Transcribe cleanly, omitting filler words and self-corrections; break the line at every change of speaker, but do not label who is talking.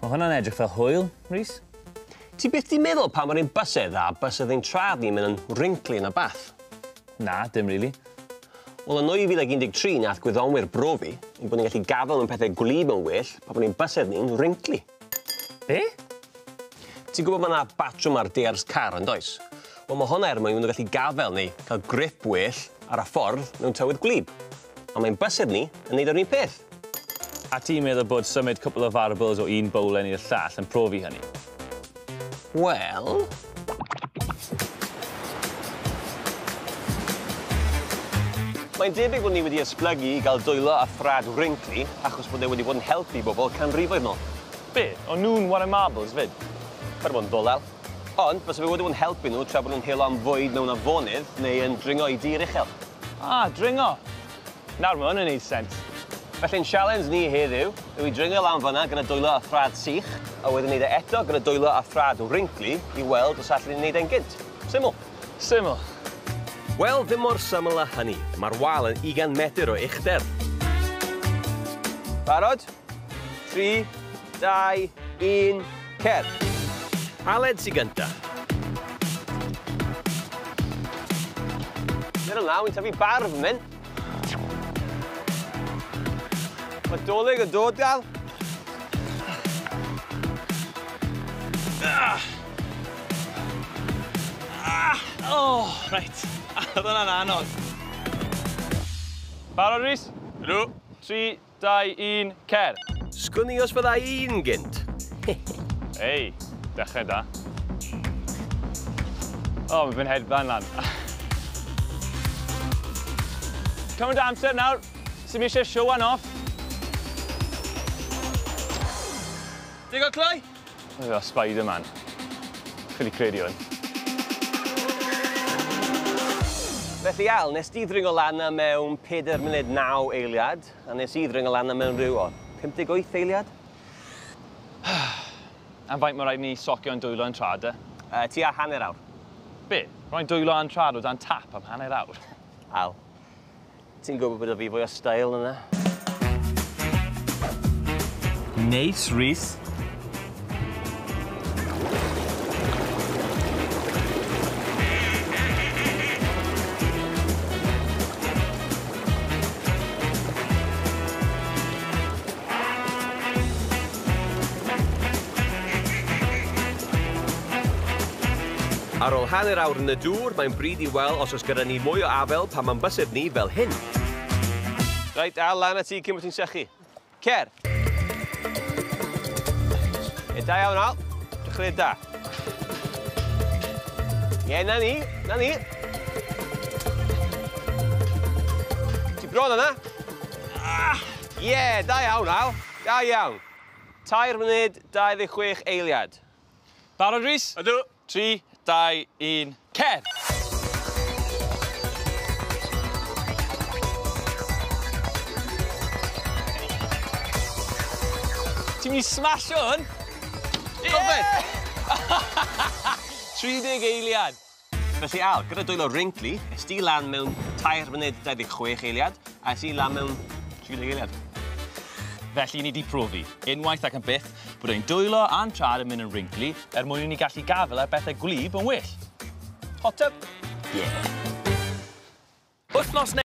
Mae hwnna'n edrych fel hwyl, Rhys.
Ti byth 'di meddwl pa mor ein bysedd a bysedd ein trad ni'n mynd yn wrinkly yn y bath?
Na, dim really.
Wel, yn 2013 nath gwyddonwyr brofi ein bod ni'n gallu gafael mewn pethau gwlyb yn well pan bod ni'n bysedd ni'n wrinkly.
Be?
Ti'n gwybod mae 'na batrwm ar deiars car yn does? Wel, mae hwnna er mwyn nhw gallu gafael neu cael grip well ar y ffordd mewn tywydd gwlyb. A mae'n bysedd ni yn neud yr un peth.
A ti'n meddwl bod symud cwpl o farbles o un bowlen i'r llall yn profi hynny?
Wel... Mae'n debyg bod ni wedi esblygu i gael dwylo a thrad wrinkly achos bod e wedi bod yn helpu bobl canrifoedd nôl.
Be? O'n nhw'n ware marbles fyd?
Paid bod yn ddwl. Ond, fysa fe wedi bod yn helpu nhw tra bod nhw'n helo am fwyd mewn afonydd neu yn dringo i dir uchel.
Ah, dringo! Nawr mae hwn yn neud sens.
Felly'n sialens ni heddiw yw i dringo lan fan'na gyda dwylo a thrad sych, a wedyn neud e eto gyda dwylo a thrad wrinkly i weld os allwn ni neud e'n gynt. Syml.
Syml.
Wel, ddim mor syml â hynny. Mae'r wal yn 20 metr o uchder. Barod? 3, 2, 1, cer. Aled sy gynta. Dyna law, i'n tyfu barf yn mynd. Mae dolyg yn dod, Al.
Oh, reit. Oedd hwnna'n anodd. Barod, Rhys?
Ydw.
3, 2, 1, cer.
Sgwn i os fydda un gynt.
Ei, dechrau da. O, mae fe'n hedfan lan. Cymryd amser nawr. Sim eisiau showan off. Digon cloi? Mae fel Spider-Man. Ffili credu hwn.
Felly Al, nes di ddringo lan 'na mewn 4 munud 9 eiliad, a nes i ddringo lan 'na mewn rhyw o 58 eiliad.
Am faint mae rhaid ni socio'n dwylo yn trad e?
Tua hanner awr.
Be? Rhoi'n dwylo a'n trad o dan tap am hanner awr?
Al, ti'n gwybod bod fi fwy o style na 'na?
Neis, Rhys.
Ar ôl hanner awr yn y dŵr, mae'n bryd i weld os oes gyda ni mwy o afel pan mae'n bysedd ni fel hyn. Reit, Al, lan at ti cyn bod ti'n sychu. Cer! E, da iawn, Al. Dechrau da. Ie, na ni, na ni. Ti bron yna? Ie, da iawn, Al. Da iawn. 3 munud, 26 eiliad.
Barod, Rhys?
Ydw.
3, 2, 1, cer! Ti'n mynd i smasho hwn?
Gorfed!
30 eiliad.
Felly Al, gyda dwylo wrinkly, es di lan mewn 3 munud 26 eiliad, a es i lan mewn 30 eiliad.
Felly ni 'di profi, unwaith ac yn byth, bod ein dwylo a'n trad yn mynd yn wrinkly er mwyn i ni gallu gafael ar bethau gwlyb yn well.
Hot tub? Yeah.
Wythnos